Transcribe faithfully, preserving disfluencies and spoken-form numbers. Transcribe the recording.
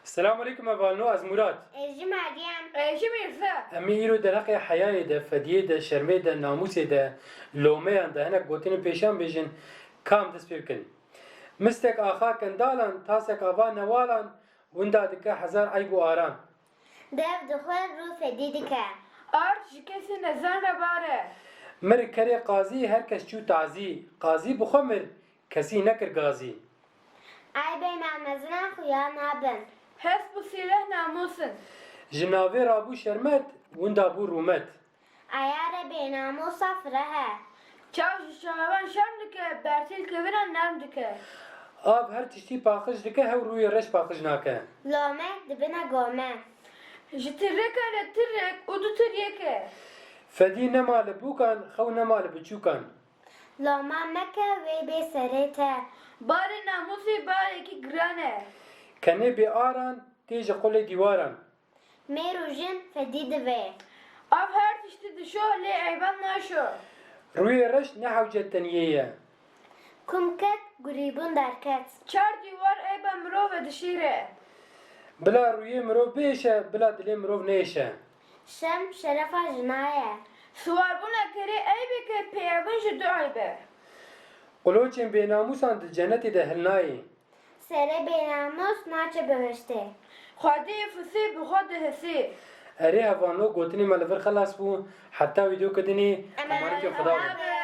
Selamun Eleykum hevalno, ez Murat. Ez jî Meryem. Ez jî Mîrze. Em ê îro derheqê heyayê de, fediyê de, şermê de, namûsê de, lomeyan de hinek gotinên pêşiyan bêjin, ka em dest pê bikin. Mistek axa kendalan, tasek ava newalan, winda dike hezar eyb û aran. Dev dixwe rû fedî dike. Ard ji kesî nezan re bare. Mir kerê qazî, her kes çû tazî. Qazî bi xwe mir, kesî nekir gazî. Eybê me mezin e, xuya nabin. Hesp û sîleh namûs in. Ji navê rabû şermet, winda bû rûmet. Eyare bênamûsa fireh e. Çav ji çavan şerm dike, bertîl keviran nerm dike. Av her tiştî paqij dike, hew rûyê reş paqij nake. Lome dibine gome. Ji tirreka re tirrek û du tir yek e. Fedî nema li bûkan, xew nema li biçûkan. Loma meke wê bê serê te. Barê namûsê barekî giran e. Kenê bê aran, tê ji qulê dîwaran. Mêr û jin fedî divê. Av her tiştî dişo, lê eyban naşo. Rûyê reş ne hewce teniyê ye. Kum ket, gurîbûn derket. Çar dîwar eyba mirov vedişîre. Bila rûyê mirov biêşe, bila dilê mirov nêêşe. Şerm şerefa jina ye. Siwarbûna kerê eybek e, pêyabûn ji du eyb e. Quloçên bênamûsan di cenetê de hilnayê. Serê bênamûs naçe bihiştê. Xwediyê fisê bi xwe dihisê. Erê hevalno, gotinê me li vir xelas bû. Heta vîdeoke dinê, hemarîtî Xuda be.